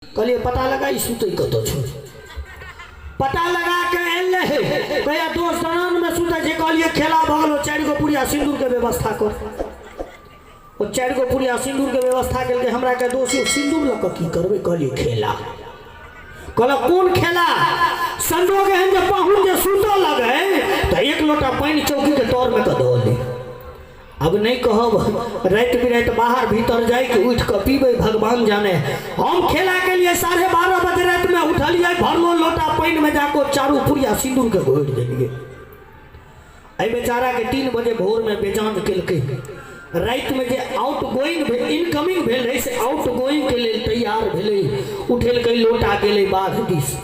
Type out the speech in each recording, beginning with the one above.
कहलियै पता लगा ई सुतै कतऽ छै। पता लगा के एलै कहिया दोस्त दलान में सुतै छै। कहलियै खेला भऽ गेलो, 4 गो पुड़िया सिन्दूर के व्यवस्था कर। ओ 4 गो पुड़िया सिन्दूर के व्यवस्था केलकै। हमरा के दोस्त यौ सिन्दूर लऽ कऽ की करबै? कहलियै खेला। कहलक कोन खेला? संजोग एहन जे पाहुन जे सुतऽ लगै तऽ 1 लोटा पानि चौकी के तर में कऽ दऽ लै। अब नहीं कहब राति बिराति बाहर भीतर जाय के उठ के पीबे, भगवान जाने। हम खेला के लिए 12:30 बजे राति में उठलिए, भरलो लोटा पानि में जाको चारू पुड़िया सिंदूर के घोरि देलिए। एहि बेचारा के 3 बजे भोर में बेजान केलकै। राति में जे आउट गोइंग इनकमिंग भेल रहे से आउट गोइंग के लेल तैयार भेलै। उठेलकै लोटा, गेलै बाघ दिस।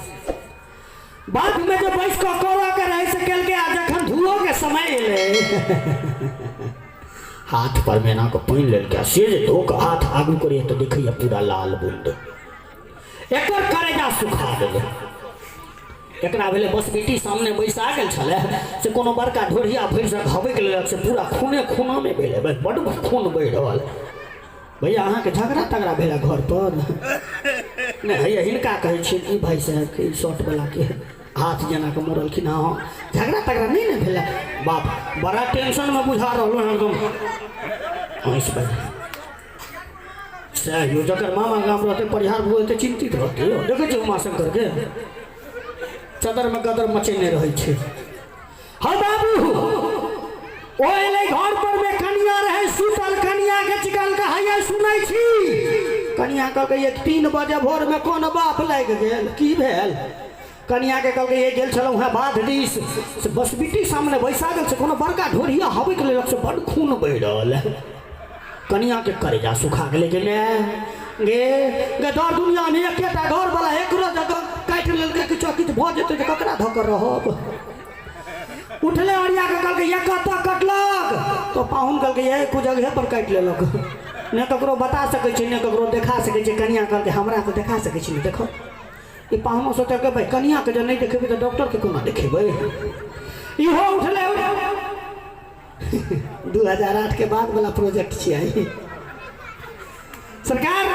बाघ में जे बैस कऽ करऽ के रहे से केलकै। आ जखन धुओ के समय एलै, हाथ पर में एना कऽ पानि लेलकै आ से जे धो कऽ हाथ आगू करिए तऽ देखैया पूरा लाल बूंद। एकर करेजा सुखा गेलै। एकरा भेलै बस बेटी सामने बैसा गेल छलै से कोनो बड़का ढोरिया भरि से हबकि लेलक, से पूरा खूने खूनामे भेलै, बस बड्ड खून बहि रहल। भैया अहाँके झगड़ा तगड़ा भेल घर पर? नहि भैया, हिनका कहै छियनि ई भाई साहेबके, ई शर्टवलाके हाथ जेना कऽ मोड़लखिन। हँ हँ, झगड़ा तगड़ा नहि ने भेलै? बाप, बड़ा टेंशनमे बुझा रहलहुँ हँ एकदम। हँसि बाजि सएह यौ, जकर मामा गाम रहतै परिहार बुझतै, चिन्तित रहतै यौ। देखै छियै उमाशंकरके चदरमे गदर मचेने रहै छै। हँ बाबू, ओ एलै घर पर में कनिया रहे सुतल। कनिया के चिकल के हैया सुनै छी? कनिया कहलकै ये 3 बजे भोर में कोन बाप लागि गेल, की भेल? कनिया के कहलकै ये गेल छलहुँ हेँ बाध दिस से बसबिट्टी सामने बैसा गेल से कोनो बड़का ढोरिया हबकि लेलक, से बड्ड खून बहि रहल है। कनिया के करेजा सुखा गेलै। गे माय गे, गे दर दुनिया में एकेटा घर वाला एकरो जगह काटि लेलकै, किछो किछु भऽ जेतै तऽ ककरा धऽ कऽ रहब? उठले अरिया के कहलकै ये कतऽ कटलक? तो पाहुन कहलकै ये कुछ जगहे पर काटि लेलक, ने ककरो बता सकै छै ने ककरो देखा सकै छै। कनिया कहलकै हमरा तऽ देखा सकै छी ने, देखो। ई पाहुनो सोचलकै भाई कनिया के जब नहि देखेबै तऽ डॉक्टर के कोना देखेबै? इहो उठले। 2008 के बाद वाला प्रोजेक्ट छियै सरकार।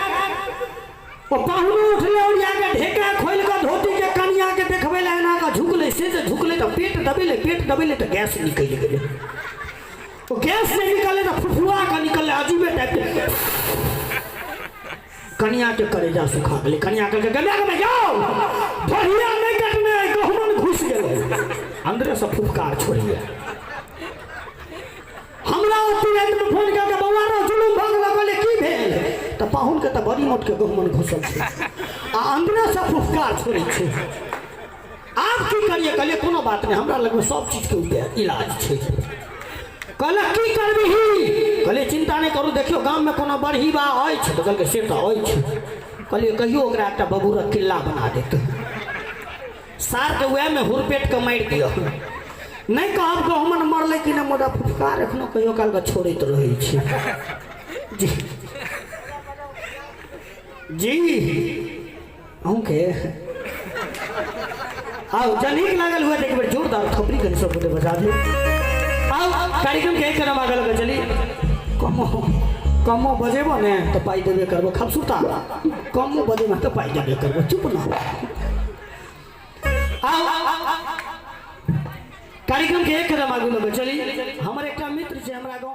ओ पाहुनो उठले ओरिया के ढेका खोलि कऽ धोती के कनिया के देखबै लए एना कऽ झुकलै। से जे झुकलै तऽ पेट दबेलै, पेट दबेलै तऽ गैस निकलि गेलै। ओ गैस जे निकललै तऽ फुफुआ कऽ निकललै, अजीबे टाइप के। कनिया के करेजा सुखा गेलै। कनिया कहलकै गमे गमे जाओ, बढ़िया नहि कटने गहुमन घुसि गेलै, अंदरे से फुफकार छोड़िए। हमरा ओती रातिमे फोन कऽ के बौआ रो जुलुम भऽ गेल। कहलियै की भेल? तऽ पाहुनके तऽ बड़ी मोटके गहुमन घुसल छै आ अंदरे से फुफकार छोड़ै छै, आब की करियै? कहलियै कोनो बात नहि, हमरा लगमे सब चीजके उपाय इलाज छै। कहलक की करबिही? कहलियै चिन्ता नहि करू, देखियौ गाममे कोनो बरही बा अछि? तऽ कहलकै से तऽ अछि। कहलियै कहियो ओकरा एकटा बबूरक किल्ला बना देतै, सारके वएहमे हुरपेट कऽ मारि दिअ। नहि कहब गहुमन मरलै कि नहि, मुदा फुफकार एखनो कहियो कालके छोड़ैत रहै छै। जी जी, अहूँके आउ जब नीक लागल हुए तऽ एक बेर जोरदार थपड़ी कनि सब गोटे बजा दियौ। आउ कार्यक्रम के एक कदम आगे लऽ चली। कमो कमो बजेबो ने तऽ पाइ देबे करबो। खबसूरता कमो बजेबो तऽ पाइ देबे करबो, चुप न। आउ कार्यक्रम के एक कदम आगू लऽ चली। हमर एकटा मित्र छै हमरा गाँव